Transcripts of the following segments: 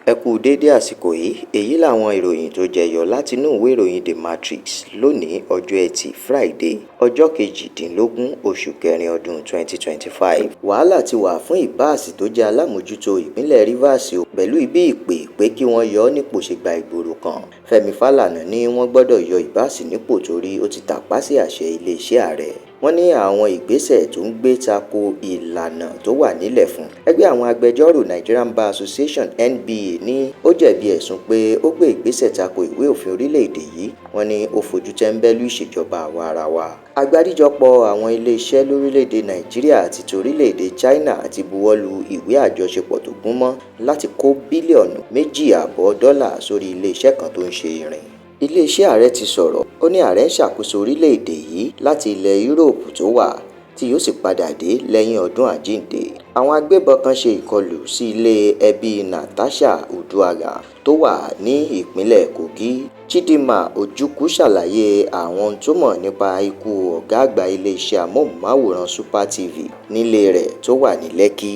Ẹ kú déédé àsìkò yìí. Èyí làwọn ìròyìn tó jẹyọ látinú ìwé ìròyìn The Matrix lónìí, ọjọ́ Ẹtì Friday, ọjọ́ 18 oṣù kẹrin ọdún 2025. Wàhálà ti wà fún Ibas tó jẹ́ alámòójútó ìpínlẹ̀ Rivers o, pẹ̀lú bí ìpè pé kí wọ́n yọ ọ́ nípò ṣe gba ìgboro kan. Fẹ́mi Fálànà ní wọ́n gbọ́dọ̀ yọ Ibas nípò torí ó ti tàpá sí àṣẹ iléeṣẹ́ ààrẹ. Wọ́n ní àwọn ìgbésẹ̀ tó ń gbé tako ìlànà tó wà nílẹ̀ fún. Ẹgbẹ́ àwọn agbẹjọ́rò Nigerian Bar Association, NBA, ní ó jẹ̀bi ẹ̀sùn pé ó gbé ìgbésẹ̀ tako ìwé òfin orílẹ̀-èdè yìí. Wọ́n ní ó fojú tẹ́ńbẹ́lú ìṣèjọba àwa-arawa. Àgbáríjọpọ̀ àwọn iléeṣẹ́ lórílẹ̀-èdè Nàìjíríà àti torílẹ̀-èdè China ti buwọ́lu ìwé àjọṣepọ̀ tó gúnmọ́ láti kó bílíọ̀nù 2.5 dọ́là sórí iléeṣẹ́ kan tó ń ṣe irin. Iléeṣẹ́ ààrẹ ti sọ̀rọ̀, ó ní ààrẹ ń ṣàkóso orílẹ̀-èdè yìí láti ilẹ̀ Yúróòpù tó wà, tí yóò sì padà dé lẹ́yìn ọdún Àjíǹde. Àwọn agbébọn kan ṣe ìkọlù sí ilé ẹbí Natasha Uduaghan tó wà ní ìpínlẹ̀ Kogi. Chidinma Ojukwu ṣàlàyé àwọn ohun tó mọ̀ nípa ikú ọ̀gá àgbà iléeṣẹ́ amóhùnmáwòrán Super TV nílé rẹ̀ tó wà ní Lekki.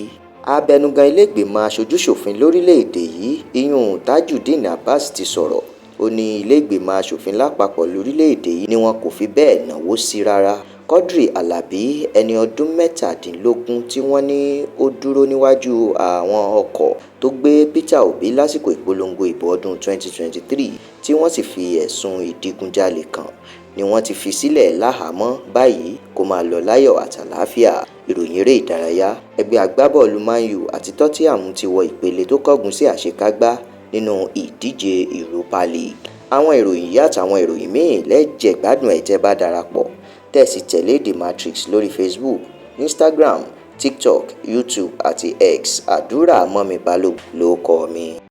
Abẹnugan ilé-ìgbìmọ̀ aṣojú-ṣòfin lórílẹ̀-èdè yìí, Iyun Tajudeen Abbas, ti sọ̀rọ̀. Ó ní ilé-ìgbìmọ̀ aṣòfin lápapọ̀ lórílẹ̀-èdè yìí ni wọn kò fi bẹ́ẹ̀ náwó sí rárá. Quadri Alabi, ẹni ọdún 17 tí wọ́n ní ó dúró níwájú àwọn ọkọ̀ tó gbé Peter Obi lásìkò ìpolongo ìbò ọdún 2023 tí wọ́n sì fi ẹ̀sùn ìdígunjalè kàn, ni wọ́n ti fi sílẹ̀ láhàámọ̀ báyìí kó máa lọ láyọ̀ àtàlàáfíà. Ìròyìn eré ìdárayá. Ẹgbẹ́ agbábọ́ọ̀lù Man U àti Tottenham ti wọ ìpele tó kángun sí àṣekágbá nínú ìdíje Europa League. Àwọn ìròyìn yìí àtàwọn ìròyìn míì lẹ́jẹ̀ gbádùn ẹ̀ tẹ́ bá darapọ̀ tẹ́ sì tẹ̀lé The Matrix lórí Facebook, Instagram, TikTok, YouTube àti X. Àdúrà mọ́mi Balógun ló kọ mi.